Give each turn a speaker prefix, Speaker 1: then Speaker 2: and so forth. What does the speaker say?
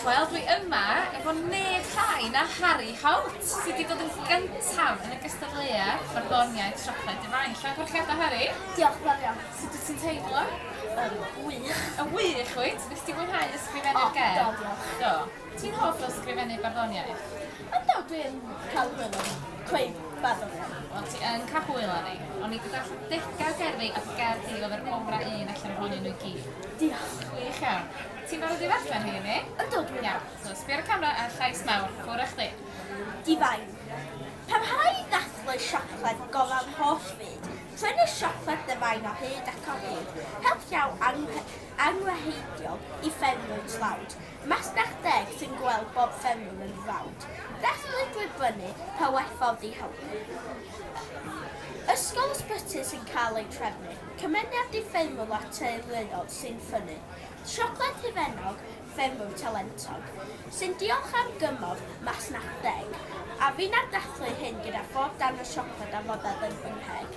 Speaker 1: Wel, dwi yma efo neb llai na Harry Holt, sydd wedi dod yn gyntaf yn y gystadleuaeth barddoniaeth Siocled Divine. Llongyfarchiadau, Harry.
Speaker 2: Diolch yn fawr iawn.
Speaker 1: Sut wyt ti'n teimlo?
Speaker 2: Yn wych.
Speaker 1: Yn wych, wyt? Nes ti fwynhau ysgrifennu'r
Speaker 2: O,
Speaker 1: gerdd?
Speaker 2: do, diolch.
Speaker 1: Do. Ti'n hoff o ysgrifennu barddoniaeth?
Speaker 2: Yndw, dwi'n cael hwyl yn creu barddoniaeth.
Speaker 1: Wel, ti yn cael hwyl arni. O'n i 'di darllen degau o gerddi a dy gerdd di oedd yr orau un allan ohonyn nhw i gyd.
Speaker 2: Diolch.
Speaker 1: Gwych iawn. Ti'n barod i ddarllen hi i ni?
Speaker 2: Yndw, dwi'n
Speaker 1: Iawn. So, sbia ar y camera a llais mawr. Ffwr â chdi.
Speaker 2: Divine. Parhau i ddathlu siocled gorau'r holl fyd. Prynu siocled Divine o hyd ac o hyd. Help llaw angenrheidiol i ffermwyr tlawd. Masnach deg sy'n gweld bob ffermwr yn frawd. Dathlu drwy brynu, pa well ffordd i helpu? Ysgol ysbyty sy'n cael ei trefnu. Cymuned i ffermwr a teuluoedd sy'n ffynnu. Siocled hufennog, ffermwr talentog, sy'n diolch am gymorth Masnach Deg, a finna'n dathlu hyn gyda phob darn o siocled a roddodd yn fy ngheg.